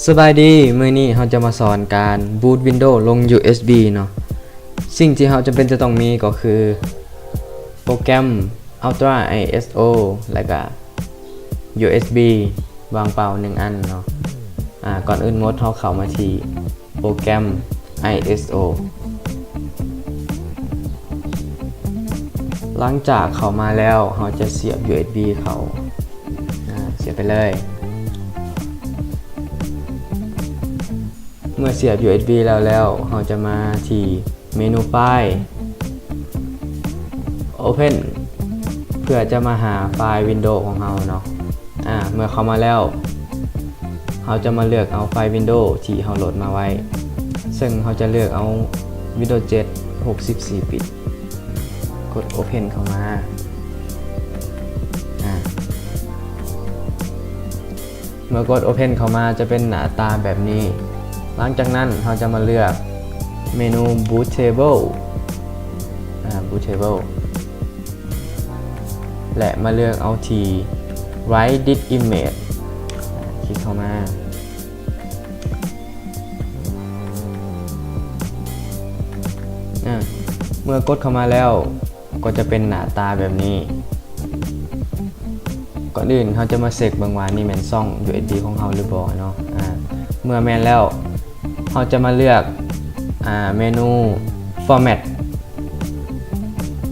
ສະບາຍດີ, ມື້ນີ້ເຮົາຈະມາສອນການບູດວິນໂດລົງ ຢູເອັສບີ ເນາະ. ສິ່ງທີ່ເຮົາຈຳເປັນຈະຕ້ອງມີກໍຄືໂປຣແກຣມ Ultra ໄອເອສໂອ ແລະກະ ຢູເອັສບີ ວ່າງເປົ່າໜຶ່ງອັນເນາະ. ອາ ກ່ອນອື່ນໝົດເຮົາເຂົ້າມາທີ່ໂປຣແກຣມ ໄອເອສໂອ. ຫຼັງຈາກເຂົ້າມາແລ້ວ ເຮົາຈະສຽບ ຢູເອັສບີ ເຂົ້າ ອາ ສຽບໄປເລີຍ. ເມື່ອສຽບ ຢູເອັສບີ ແລ້ວແລ້ວ ເຮົາຈະມາທີ່ເມນູຟາຍ Open ເພື່ອຈະມາຫາຟາຍວິນໂດຂອງເຮົາເນາະ. ອາ ເມື່ອເຂົ້າມາແລ້ວ ເຮົາຈະມາເລືອກເອົາຟາຍວິນໂດທີ່ເຮົາໂຫຼດມາໄວ້ ເຊິ່ງເຮົາຈະເລືອກເອົາວິນໂດເຈັດ ຫົກສິບສີ່ບິດ. ກົດ Open ເຂົ້າມາ. ອາ ເມື່ອກົດ Open ເຂົ້າມາຈະເປັນໜ້າຕາແບບນີ້. ຫຼັງຈາກນັ້ນເຮົາຈະມາເລືອກເມນູ Bootable ອາ Bootable ແລະ ມາເລືອກເອົາທີ່ Write This Image ຄລິກເຂົ້າມາ. ອາ ເມື່ອກົດເຂົ້າມາແລ້ວ ກໍຈະເປັນໜ້າຕາແບບນີ້. ກ່ອນອື່ນເຮົາຈະມາເຊັກເບິ່ງວ່ານີ້ແມ່ນຊ່ອງ ຢູເອັສບີ ຂອງເຮົາຫຼືບໍ່ເນາະ. ອາ ເມື່ອແມ່ນແລ້ວ ເຮົາຈະມາເລືອກ ອາ ເມນູ Format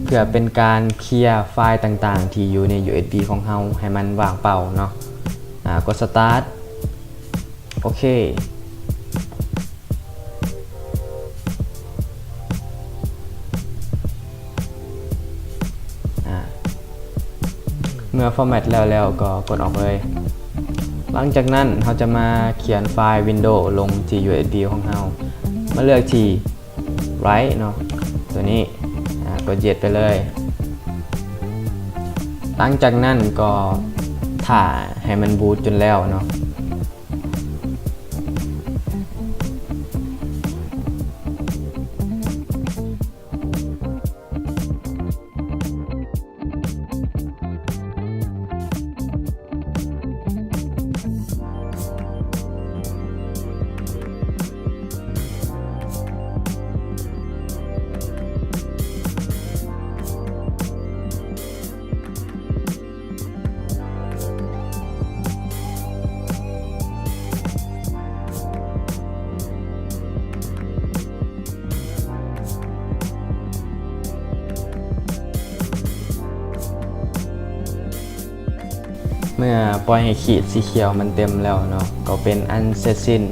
ເພື່ອເປັນການເຄຍຟາຍຕ່າງໆທີ່ຢູ່ໃນ ຢູເອັສບີ ຂອງເຮົາໃຫ້ມັນວ່າງເປົ່າເນາະ. ອາ ກົດ Start. ໂອເຄ. ອາ ເມື່ອ Format ແລ້ວແລ້ວກໍກົດອອກເລີຍ. ຫຼັງຈາກນັ້ນເຮົາຈະມາຂຽນຟາຍວິນໂດລົງທີ່ ຢູເອັສບີ ຂອງເຮົາ. ມາເລືອກທີ່ Write ເນາະ ຕົວນີ້. ອາ ກົດ Yes ໄປເລີຍ. ຫຼັງຈາກນັ້ນກໍຖ້າໃຫ້ມັນບູດຈົນແລ້ວເນາະ. ເມື່ອປ່ອຍໃຫ້ຂີດສີຂຽວມັນເຕັມແລ້ວເນາະ ກໍເປັນອັນເສັດສິ້ນ